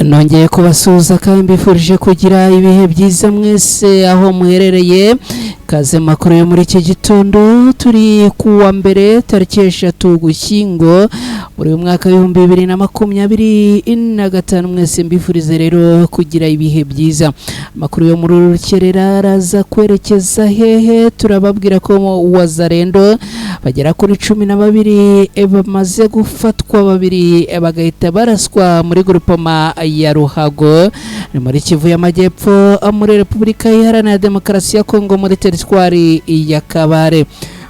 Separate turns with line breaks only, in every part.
Nongeye kubasuhuza kandi mbifurije kugira ibihe byiza mwese aho muherereye. Kaze makuru yo muri iki gitondo, turi ku wa mbere tariki 3 Ugushyingo muri uyu mwaka 2025. Mwese mbifurize rero kugira ibihe byiza. Amakuru yo muri uru rukerera araza kwerekeza hehe? Turababwira ko Wazalendo bagera kuri 12 bamaze gufatwa, 2 bagahita baraswa muri grupoma ya Ruhago, ni muri Kivu y'Amajyepfo muri Repubulika Iharanira Demokarasi ya Kongo muri teritwari ya Kabare.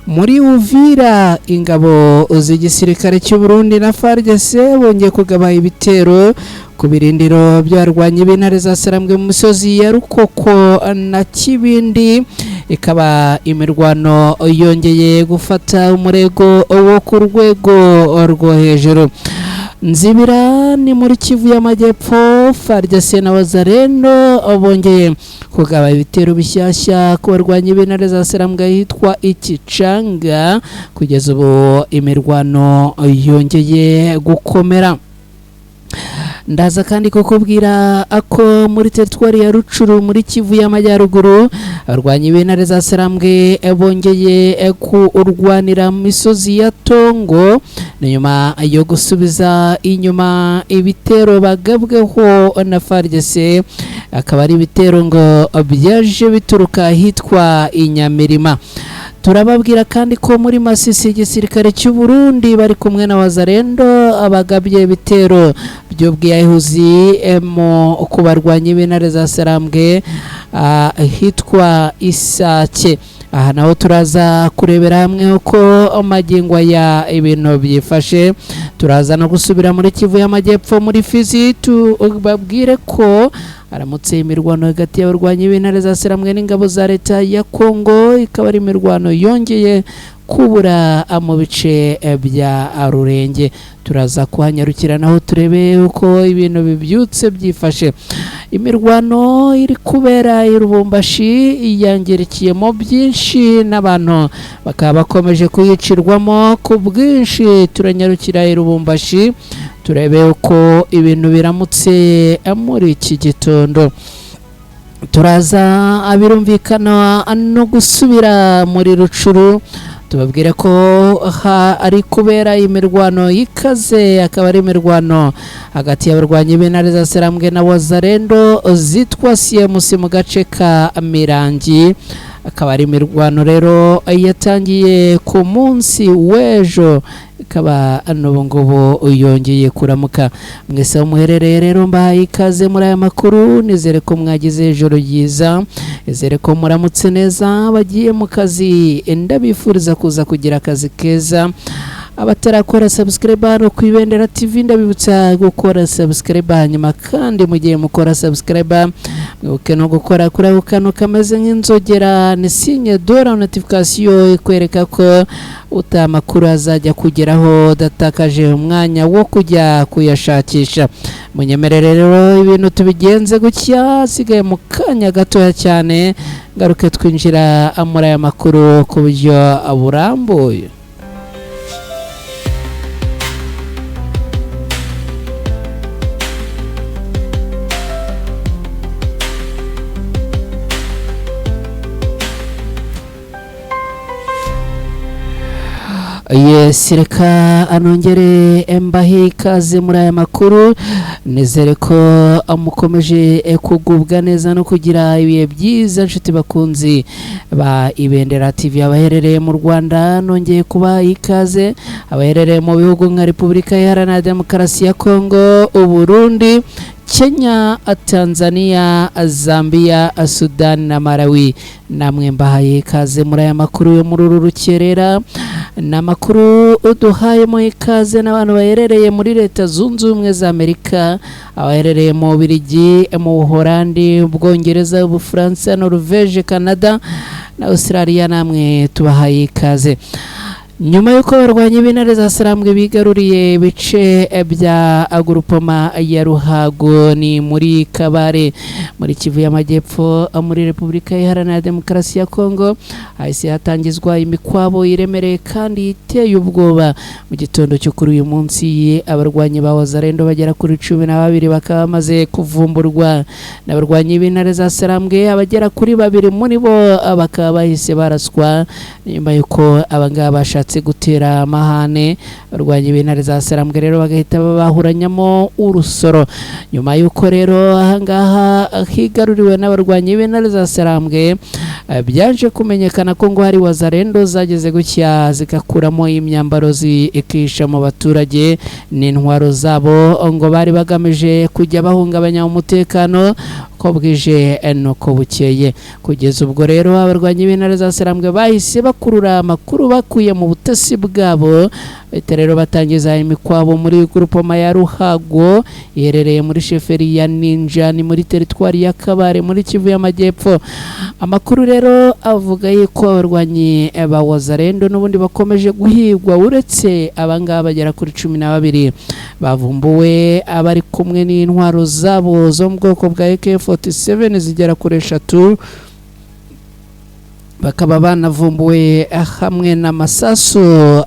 Muri Uvira ingabo z'igisirikare cy'u Burundi na FARDC bongeye kugaba ibitero ku birindiro by'abarwanyi b'intare za Sarambwe mu misozi ya Rukoko na Kibindi, ikaba imirwano yongeye gufata umurego wo ku rwego rwo hejuru. Nzibira ni muri Kivu y'Amajyepfo, FARDC na Wazalendo bongeye kugaba ibitero bishyashya ku barwanyi b'intare za Sarambwe ahitwa Ikicanga. Kugeza ubu imirwano yongeye gukomera. Ndaza kandi kukubwira ko muri teritwari ya Rucuru muri Kivu y'Amajyaruguru abarwanyi b'intare za Sarambwe bongeye kurwanira mu misozi ya Tongo, ni nyuma yo gusubiza inyuma ibitero bagabweho na FARDC, akaba ari ibitero ngo byaje bituruka ahitwa Inyamirima. Turababwira kandi ko muri Masisi igisirikare cy'u Burundi bari kumwe na Wazalendo abagabye ibitero by'ubwiyahuzi mu kubarwanya b'intare za Sarambwe ahitwa Isake. Aha naho turaza kurebera hamwe uko magingo ya ibintu byifashe. Turaza no gusubira muri Kivu y'Amajyepfo muri Fizi, tubabwire ko haramutse imirwano hagati y'abarwanyi b'intare za Sarambwe n'ingabo za leta ya Kongo, ikaba ari imirwano yongeye kubura mu bice bya Rurenge. Turaza kuhanyarukira naho turebe uko ibintu bibyutse byifashe. Imirwano iri kubera i Lubumbashi yangirikiyemo byinshi n'abantu bakaba bakomeje kuyicirwamo ku bwinshi. Turanyarukira i Lubumbashi turebe uko ibintu biramutse muri iki gitondo. Turaza abirumvikana no gusubira muri Rucuru, tubabwire ko ari kubera imirwano ikaze, akaba ari imirwano hagati y'abarwanyi b'intare za Sarambwe na Wazalendo zitwa CMC mu gace ka Mirangi. Akaba ari imirwano rero yatangiye ku munsi w'ejo, ikaba n'ubu ngubu yongeye kuramuka. Mwese aho muherereye rero mbahaye ikaze muri aya makuru, nizere ko mwagize ijoro ryiza, nizere ko muramutse neza. Bagiye mu kazi ndabifuriza kuza kugira akazi keza. Abatarakora subscribe hano ku Ibendera TV ndabibutsa gukora subscribe, hanyuma kandi mu gihe mukora subscribe mwibuke no gukora kuri ako kantu kameze nk'inzogera, ni signe de la notification ikwereka ko utamakuru azajya kugeraho udatakaje umwanya wo kujya kuyashakisha. Munyemerere rero ibintu tubigenze gutya, hasigaye mu kanya gatoya cyane ngaruke twinjira muri aya makuru ku buryo burambuye. Yes, reka anongere mbahe ikaze muri aya makuru, nizere ko mukomeje kugubwa neza no kugira ibihe byiza nshuti bakunzi ba Ibendera TV. Abaherereye mu Rwanda nongeye kuba ikaze, abaherereye mu bihugu nka Repubulika Iharanira Demokarasi ya Kongo, Uburundi, Kenya, Tanzania, Zambia, Sudan na Malawi, namwe mbahaye ikaze muri aya makuru yo muri uru rukerera. Ni amakuru uduhayemo ikaze n'abantu baherereye muri Leta Zunze Ubumwe za Amerika, abaherereye mu Bubiligi, mu Buholandi, Ubwongereza, Ubufaransa, Norvege, Canada na Australia, namwe tubahaye ikaze. Nyuma y'uko abarwanyi b'intare za Sarambwe bigaruriye ibice bya Agurupoma ya Ruhago, ni muri Kabare muri Kivu y'Amajyepfo muri Repubulika Iharanira Demokarasi ya Kongo, hahise hatangizwa imikwabo iremereye kandi iteye ubwoba. Mu gitondo cyo kuri uyu munsi, abarwanyi ba Wazalendo bagera kuri 12 bakaba bamaze kuvumburwa n'abarwanyi b'intare za Sarambwe. Abagera kuri babiri muri bo bakaba bahise baraswa nyuma y'uko abangaba bashatse gutera amahane. Abarwanyi b'intare za Sarambwe rero bagahita bahuranyamo urusoro. Nyuma y'uko rero ahangaha higaruriwe n'abarwanyi b'intare za Sarambwe, byaje kumenyekana ko ngo hari Wazalendo zageze gutya zigakuramo imyambaro, zikisha mu baturage n'intwaro zabo, ngo bari bagamije kujya bahungabanya umutekano ko bwije nuko bukeye. Kugeza ubwo rero abarwanyi b'intare za Sarambwe bahise bakurura amakuru bakuye mu butasi bwabo, bahita rero batangiza imikwabo muri Grupoma ya Ruhago iherereye muri sheferi ya Ninja, ni muri teritwari ya Kabare muri Kivu y'Amajyepfo. Amakuru rero avuga yuko abarwanyi ba Wazalendo n'ubundi bakomeje guhigwa, uretse abangaba bagera kuri 12 bavumbuwe abari kumwe n'intwaro zabo zo mu bwoko bwa AK-47 zigera kuri 3, bakaba banavumbuwe hamwe n'amasasu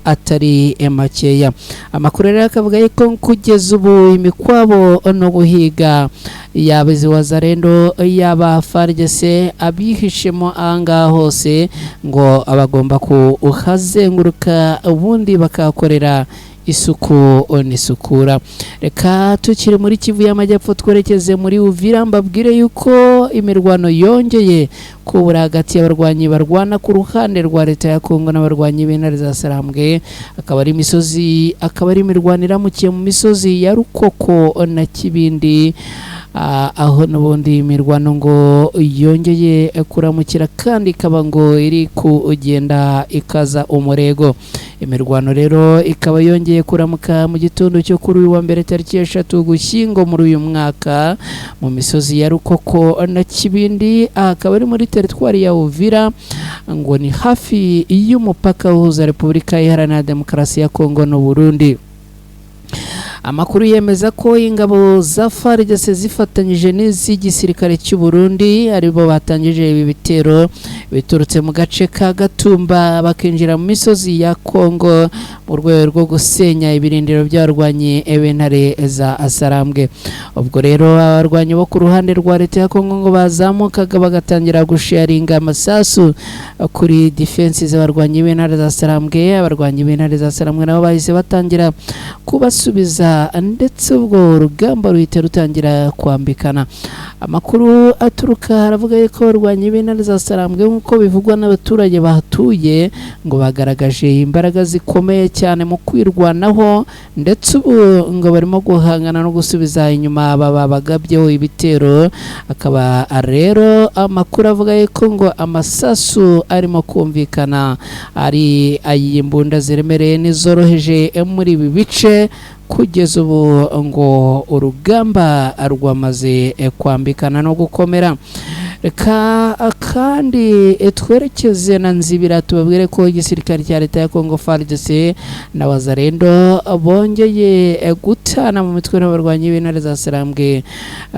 atari makeya. Amakuru rero akavuga yuko kugeza ubu imikwabo no guhiga yaba izi Wazalendo yaba FARDC abihishemo ahangaha hose, ngo abagomba kuhazenguruka ubundi bakahakorera isuku n'isukura. Reka tukiri muri Kivu y'Amajyepfo twerekeze muri Uvira, mbabwire yuko imirwano yongeye kubura hagati y'abarwanyi barwana ku ruhande rwa leta ya Kongo n'abarwanyi b'intare za Sarambwe. Akaba ari imisozi, akaba ari imirwano iramukiye mu misozi ya Rukoko na Kibindi, aho n'ubundi imirwano ngo yongeye kuramukira kandi ikaba ngo iri kugenda ikaza umurego. Imirwano rero ikaba yongeye kuramuka mu gitondo cyo kuri uyu wa mbere tariki 3 Ugushyingo muri uyu mwaka mu misozi ya Rukoko na Kibindi, akaba ari muri teritwari ya Uvira, ngo ni hafi y'umupaka uhuza Repubulika Iharanira Demokarasi ya Kongo n'u Burundi. Amakuru yemeza ko ingabo za FARDC zifatanyije n'iz'igisirikare cy'u Burundi aribo batangije ibi bitero biturutse mu gace ka Gatumba bakinjira mu misozi ya Kongo mu rwego rwo gusenya ibirindiro by'abarwanyi b'intare za Sarambwe. Ubwo rero abarwanyi bo ku ruhande rwa leta ya Kongo ngo bazamukaga bagatangira gusharinga amasasu kuri defense z'abarwanyi b'intare za Sarambwe. Abarwanyi b'intare za Sarambwe nabo bahise batangira kubasubiza, ndetse ubwo urugamba ruhita rutangira kwambikana. Amakuru aturuka aravuga yuko abarwanyi b'intare za Sarambwe, nk'uko bivugwa n'abaturage bahatuye, ngo bagaragaje imbaraga zikomeye cyane mu kwirwanaho, ndetse ubu ngo barimo guhangana no gusubiza inyuma aba babagabyeho ibitero. Akaba rero amakuru avuga yuko ngo amasasu arimo kumvikana ari ay'imbunda ziremereye n'izoroheje muri ibi bice. Kugeza ubu ngo urugamba rwamaze kwambikana no gukomera. Reka kandi twerekeze na Nzibira, tubabwire ko igisirikare cya leta ya Kongo FARDC na Wazalendo bongeye gutana mu mitwe n'abarwanyi b'intare za Sarambwe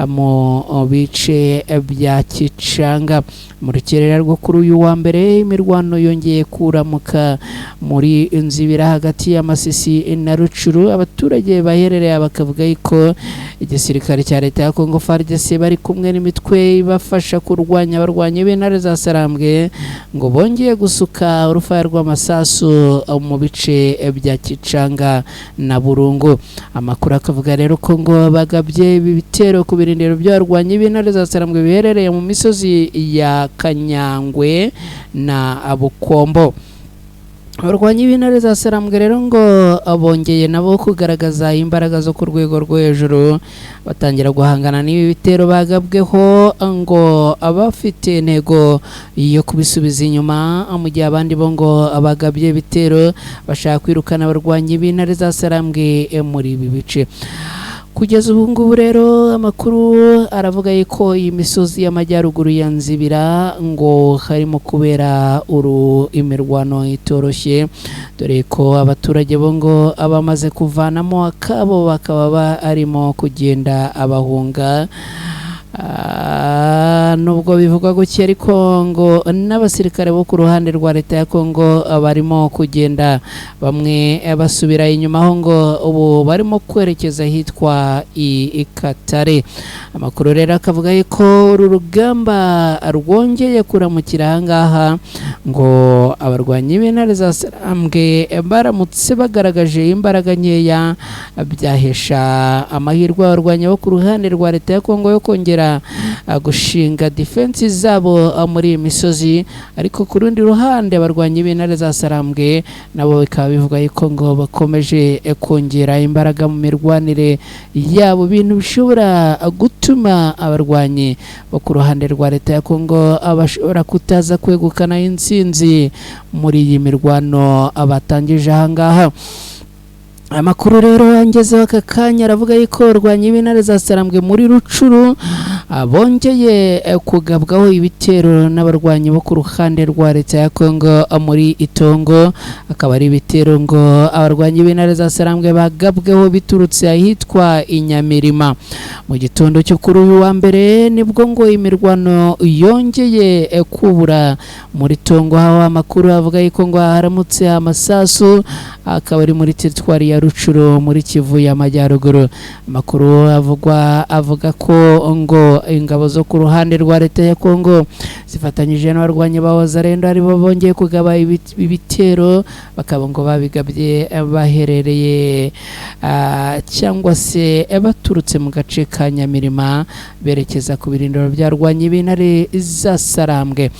mu bice bya Kicanga. Mu rukerera rwo kuri uyu wa mbere, imirwano yongeye kuramuka muri Nzibira hagati ya Masisi na Rucuru. Abaturage baherereye bakavuga yuko igisirikare cya leta ya Kongo FARDC bari kumwe n'imitwe ibafasha kurwanya abarwanyi b'intare za Sarambwe ngo bongeye gusuka urufaya rw'amasasu mu bice bya Kicanga na Burungu. Amakuru akavuga rero ko ngo bagabye ibi bitero ku birindiro by'abarwanyi b'intare za Sarambwe biherereye mu misozi ya Kanyangwe na Bukombo. Abarwanyi b'intare za Sarambwe rero ngo bongeye nabo kugaragaza imbaraga zo ku rwego rwo hejuru, batangira guhangana n'ibi bitero bagabweho, ngo abafite intego yo kubisubiza inyuma, mu gihe abandi bo ngo bagabye ibitero bashaka kwirukana abarwanyi b'intare za Sarambwe muri ibi bice. Kugeza ubu ngubu rero amakuru aravuga yuko iyi misozi y'amajyaruguru ya Nzibira ngo harimo kubera imirwano itoroshye, dore ko abaturage bo ngo abamaze kuvanamo akabo bakaba barimo kugenda abahunga. Nubwo bivugwa gutya ariko ngo n'abasirikare bo ku ruhande rwa leta ya Kongo barimo kugenda bamwe basubira inyuma, aho ngo ubu barimo kwerekeza ahitwa i Katare. Amakuru rero akavuga yuko uru rugamba rwongeye kuramukira ahangaha, ngo abarwanyi b'intare za Sarambwe baramutse bagaragaje imbaraga nkeya byahesha amahirwe abarwanyi bo ku ruhande rwa leta ya Kongo yo kongera gushinga defense zabo muri iyi misozi. Ariko ku rundi ruhande abarwanyi b'intare za Sarambwe nabo bikaba bivuga yuko ngo bakomeje kongera imbaraga mu mirwanire yabo, bintu bishobora gutuma abarwanyi bo ku ruhande rwa leta ya Kongo bashobora kutaza kwegukana intsinzi muri iyi mirwano batangije ahangaha. Amakuru rero angezeho aka kanya aravuga yuko abarwanyi b'intare za Sarambwe muri Rucuru bongeye kugabwaho ibitero n'abarwanyi bo ku ruhande rwa leta ya Kongo muri Itongo. Akaba ari ibitero ngo abarwanyi b'intare za Sarambwe bagabweho biturutse ahitwa Inyamirima. Mu gitondo cyo kuri uyu wa mbere nibwo ngo imirwano yongeye kubura muri Tongo, aho amakuru avuga yuko ngo haramutse amasasu, akaba ari muri teritwari ya Rucuru muri Kivu y'Amajyaruguru. Amakuru avugwa avuga ko ngo ingabo zo ku ruhande rwa leta ya Kongo zifatanyije n'abarwanyi ba Wazalendo aribo bongeye kugaba ibitero, bakaba ngo babigabye baherereye cyangwa se baturutse mu gace ka Nyamirima berekeza ku birindiro by'abarwanyi b'intare za Sarambwe.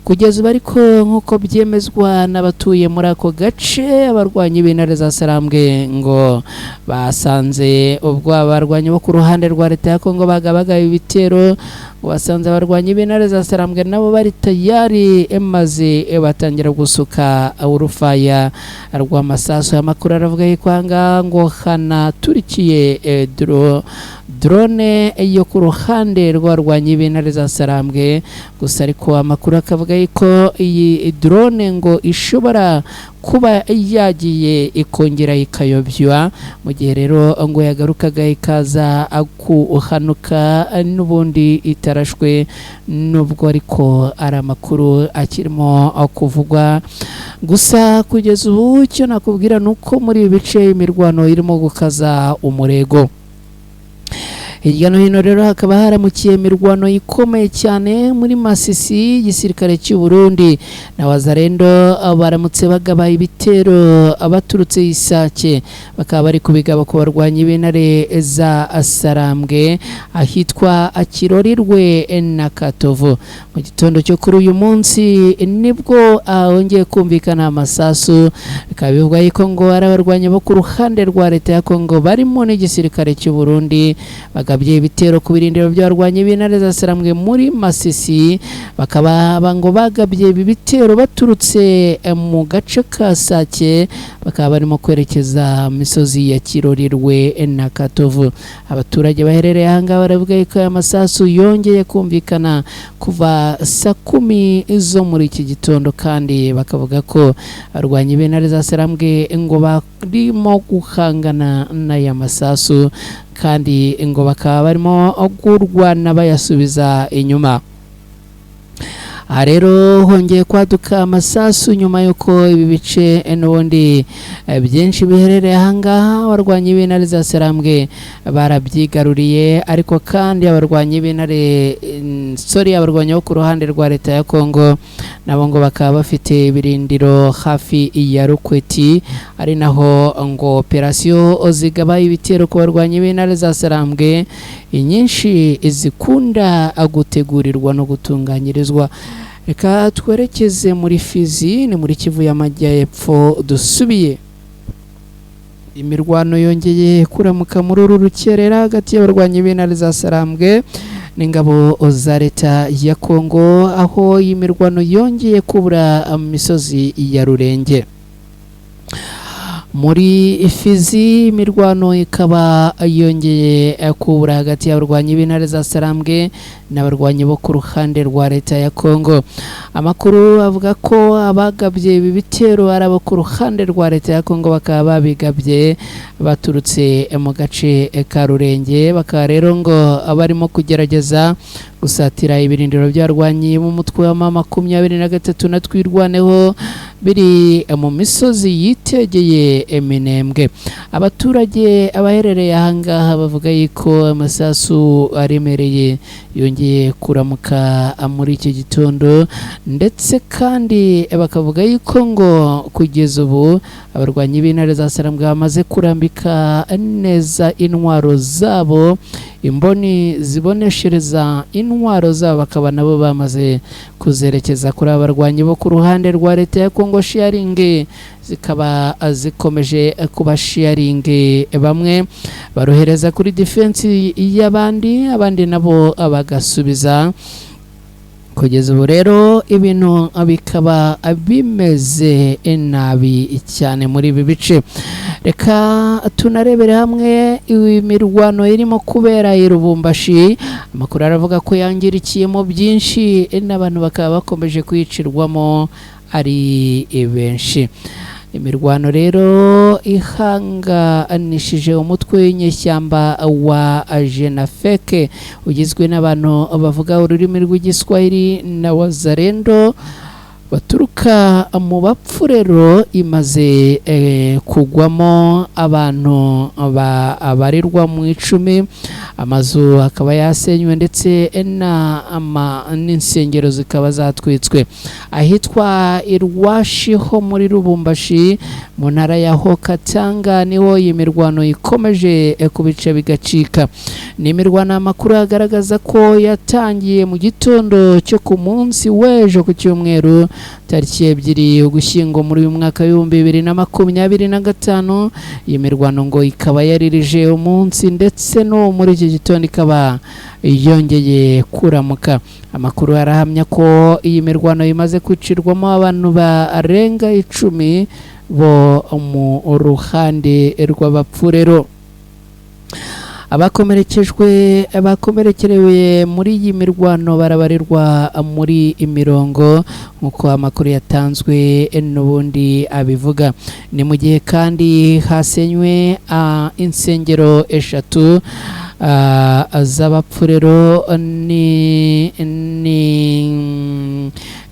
Kugeza ubu ariko nk'uko byemezwa n'abatuye muri ako gace, abarwanyi b'intare za Sarambwe ngo basanze ubwo abarwanyi bo ku ruhande rwa leta ya Kongo bagabaga ibitero, ngo basanze abarwanyi b'intare za Sarambwe nabo bari tayari, maze batangira gusuka urufaya rw'amasasu. Amakuru aravuga yuko ahangaha ngo hanaturikiye drone yo ku ruhande rw'abarwanyi b'intare za Sarambwe. Gusa ariko amakuru akavuga yuko iyi drone ngo ishobora kuba yagiye ikongera ikayobywa, mu gihe rero ngo yagarukaga ikaza kuhanuka n'ubundi itarashwe, nubwo ariko ari amakuru akirimo kuvugwa. Gusa kugeza ubu icyo nakubwira ni uko muri ibi bice imirwano irimo gukaza umurego. Hirya no hino rero hakaba haramukiye imirwano ikomeye cyane muri Masisi. Igisirikare cy'u Burundi na Wazalendo baramutse bagaba ibitero abaturutse Isake, bakaba bari kubigaba ku barwanyi b'intare za Sarambwe ahitwa Akirorirwe na Katovu. Mu gitondo cyo kuri uyu munsi nibwo hongeye kumvikana amasasu, bikaba bivugwa yuko ngo ari abarwanyi bo ku ruhande rwa leta ya Kongo barimo n'igisirikare cy'u Burundi bagabye ibitero ku birindiro by'abarwanyi b'intare za Sarambwe muri Masisi. Bakaba ngo bagabye ibi bitero baturutse mu gace ka Sake, bakaba barimo kwerekeza misozi ya Kirorirwe na Katovu. Abaturage baherereye ahangaha baravuga yuko aya masasu yongeye kumvikana kuva saa 10 zo muri iki gitondo, kandi bakavuga ko abarwanyi b'intare za Sarambwe ngo barimo guhangana n'aya masasu, kandi ngo bakaba barimo kurwana bayasubiza inyuma. Aha rero hongeye kwaduka amasasu nyuma y'uko ibi bice n'ubundi byinshi biherereye ahangaha abarwanyi b'intare za Sarambwe barabyigaruriye. Ariko kandi abarwanyi b'intare sorry abarwanyi bo ku ruhande rwa leta ya Kongo nabo ngo bakaba bafite ibirindiro hafi ya Rukweti, ari naho ngo operasiyo zigaba ibitero ku barwanyi b'intare za Sarambwe inyinshi zikunda gutegurirwa no gutunganyirizwa. Reka twerekeze muri Fizi, ni muri Kivu y'Amajyepfo dusubiye. Imirwano yongeye kuramuka muri uru rukerera hagati y'abarwanyi b'intare za Sarambwe n'ingabo za leta ya Kongo, aho iyi mirwano yongeye kubura misozi ya Rurenge. Muri Fizi imirwano ikaba yongeye kubura hagati y'abarwanyi b'intare za Sarambwe n'abarwanyi bo ku ruhande rwa leta ya Kongo. Amakuru avuga ko abagabye ibi bitero ari abo ku ruhande rwa leta ya Kongo, bakaba babigabye baturutse mu gace ka Rurenge, bakaba rero ngo barimo kugerageza gusatira ibirindiro by'abarwanyi b'umutwe wa M23 na Twirwaneho biri mu misozi yitegeye Minembwe. Abaturage abaherereye ahangaha bavuga yuko amasasu aremereye yongeye kuramuka muri iki gitondo, ndetse kandi bakavuga yuko ngo kugeza ubu abarwanyi b'intare za Sarambwe bamaze kurambika neza intwaro zabo, imboni ziboneshereza intwaro zabo bakaba nabo bamaze kuzerekeza kuri aba barwanyi bo ku ruhande rwa leta ya Kongo. Sharingi zikaba zikomeje kuba sharingi, bamwe barohereza kuri defense y'abandi, abandi nabo bagasubiza. Kugeza ubu rero ibintu bikaba bimeze nabi cyane muri ibi bice. Reka tunarebere hamwe imirwano irimo kubera i Lubumbashi. Amakuru aravuga ko yangirikiyemo byinshi n'abantu bakaba bakomeje kwicirwamo ari benshi. Imirwano rero ihanganishije umutwe w'inyeshyamba wa Jenafeke ugizwe n'abantu bavuga ururimi rw'Igiswahili na Wazalendo baturuka mu Bapfurero, imaze kugwamo abantu babarirwa mu 10, amazu akaba yasenywe ndetse n'insengero zikaba zatwitswe. Ahitwa Irwashi ho muri Lubumbashi mu ntara ya Haut-Katanga niho iyi mirwano ikomeje ku bice bigacika. Ni imirwano amakuru agaragaza ko yatangiye mu gitondo cyo ku munsi w'ejo ku cyumweru tariki 2 Ugushyingo muri uyu mwaka w'2025. Iyi mirwano ngo ikaba yaririje umunsi ndetse no muri iki gitondo ikaba yongeye kuramuka. Amakuru arahamya ko iyi mirwano imaze kwicirwamo abantu barenga 10 bo mu ruhande rw'Abapfurero. Abakomerekejwe bakomerekerewe muri iyi mirwano barabarirwa muri imirongo, nk'uko amakuru yatanzwe n'ubundi abivuga. Ni mu gihe kandi hasenywe insengero 3 z'Abapfurero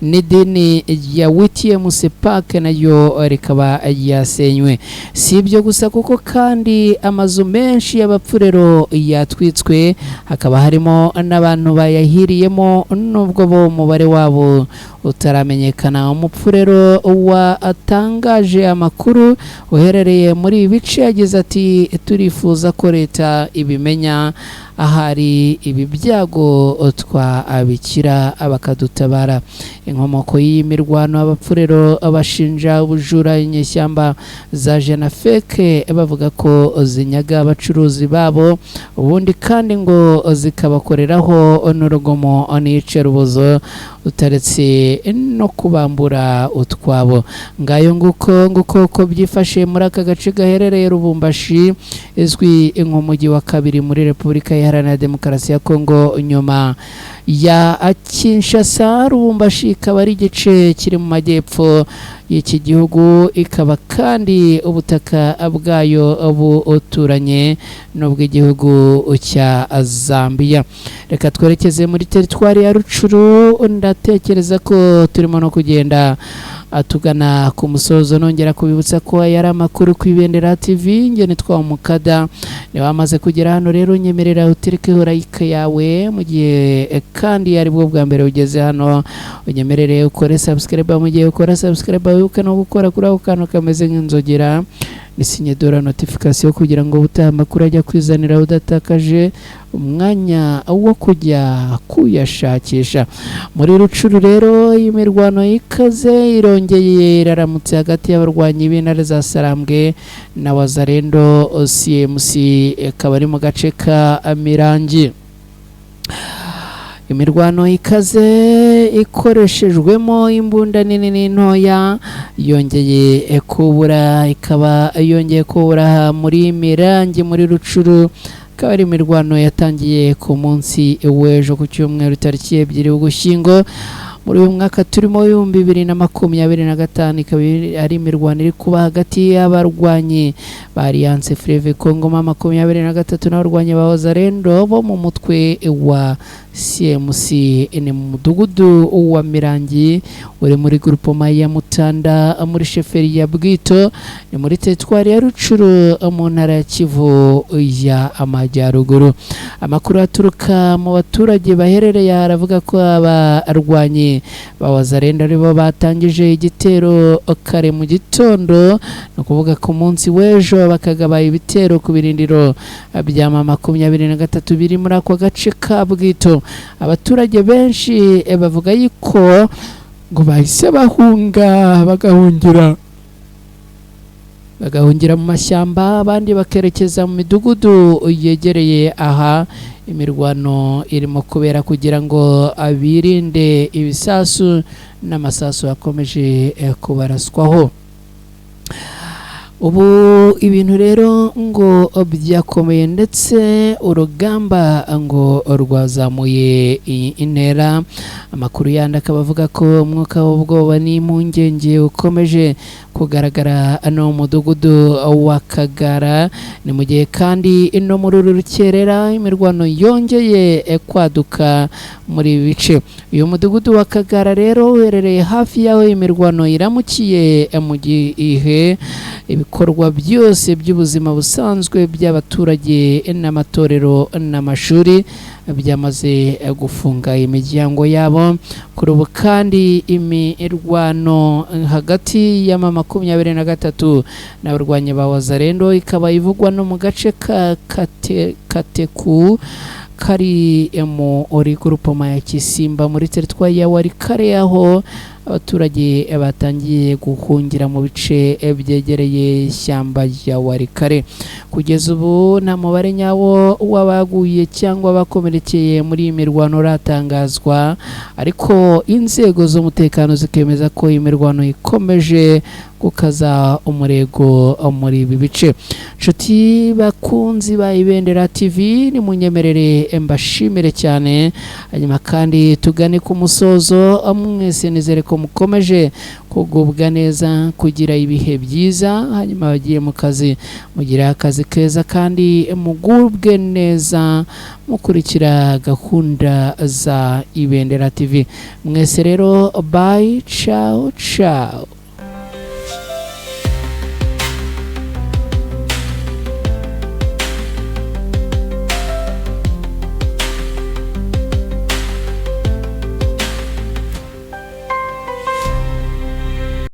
n'idini ya WTMC Park nayo rikaba yasenywe. Si ibyo gusa kuko kandi amazu menshi y'Abapfurero yatwitswe, hakaba harimo n'abantu bayahiriyemo nubwo bo umubare wabo utaramenyekana. Umupfurero watangaje amakuru uherereye muri ibi bice yagize ati: turifuza ko leta ibimenya, ahari ibi byago twabikira bakadutabara. Inkomoko y'iyi mirwano, Abapfurero bashinja ubujura inyeshyamba za Jenafeke, bavuga ko zinyaga abacuruzi babo, ubundi kandi ngo zikabakoreraho n'urugomo n'iyicarubozo, utaretse no kubambura utwabo. Ngayo nguko nguko uko byifashe muri aka gace gaherereye Lubumbashi, izwi nk'umujyi wa kabiri muri Repubulika Iharanira Demokarasi ya Kongo nyuma ya Kinshasa. Lubumbashi ikaba ari igice kiri mu majyepfo y'iki gihugu, ikaba kandi ubutaka bwayo buturanye n'ubw'igihugu cya Zambia. Reka twerekeze muri teritwari ya Rucuru. Ndatekereza ko turimo no kugenda tugana ku musozo. Nongera kubibutsa ko yari amakuru ku Ibendera TV, nge nitwa Umukada. Niba wamaze kugera hano rero nyemerera uterekeho like yawe, mu gihe kandi ari bwo bwa mbere ugeze hano unyemerere ukore subscribe. Mu gihe ukora subscribe wibuke no gukora kuri ako kantu kameze nk'inzogera ni dora notification, kugira ngo ubutaha amakuru ajya kwizanira udatakaje umwanya wo kujya kuyashakisha. Muri Rucuru rero imirwano ikaze irongeye iraramutse hagati y'abarwanyi b'intare za Sarambwe na Wazalendo CMC, ikaba ari mu gace ka Mirangi. Imirwano ikaze ikoreshejwemo imbunda nini n'intoya yongeye kubura, ikaba yongeye kubura muri Mirangi muri Rucuru. Ikaba ari imirwano yatangiye ku munsi w'ejo ku cyumweru tariki 2 Ugushyingo muri uyu mwaka turimo 2025. Ikaba ari imirwano iri kuba hagati y'abarwanyi ba Alliance Fleuve Congo M23 n'abarwanyi ba Wazalendo bo mu mutwe wa CMC. Ni mu mudugudu wa Mirangi uri muri groupement ya Mutanda muri sheferi ya Bwito, ni muri teritwari ya Rucuru mu ntara ya Kivu ya Amajyaruguru. Amakuru aturuka mu baturage baherereye aha aravuga ko abarwanyi ba Wazalendo aribo batangije igitero kare mu gitondo, ni ukuvuga ku munsi w'ejo, bakagaba ibitero ku birindiro bya M23 biri muri ako gace ka Bwito. Abaturage benshi bavuga yuko ngo bahise bahunga, bagahungira mu mashyamba, abandi bakerekeza mu midugudu yegereye aha imirwano irimo kubera kugira ngo birinde ibisasu n'amasasu akomeje kubaraswaho. Ubu ibintu rero ngo byakomeye, ndetse urugamba ngo rwazamuye intera. Amakuru yandi akaba avuga ko umwuka w'ubwoba n'impungenge ukomeje kugaragara no mu mudugudu wa Kagara. Ni mu gihe kandi no muri uru rukerera imirwano yongeye kwaduka muri ibi bice. Uyu mudugudu wa Kagara rero uherereye hafi y'aho imirwano iramukiye, mu gihe ibikorwa byose by'ubuzima busanzwe by'abaturage n'amatorero n'amashuri byamaze gufunga imiryango yabo. Kuri ubu kandi imirwano hagati ya M23 n'abarwanyi ba Wazalendo ikaba ivugwa no mu gace ka Kateku kari muri groupement ya Kisimba muri teritwari ya Walikale, aho abaturage batangiye guhungira mu bice byegereye ishyamba rya Walikale. Kugeza ubu nta mubare nyawo w'abaguye cyangwa bakomerekeye muri iyi mirwano uratangazwa, ariko inzego z'umutekano zikemeza ko iyi mirwano ikomeje gukaza umurego muri ibi bice. Nshuti bakunzi ba Ibendera TV, nimunyemerere mbashimire cyane, hanyuma kandi tugane ku musozo. Mwese nizere ko mukomeje kugubwa neza, kugira ibihe byiza, hanyuma abagiye mu kazi mugire akazi keza kandi mugubwe neza mukurikira gahunda za Ibendera TV. Mwese rero, bye, ciao ciao.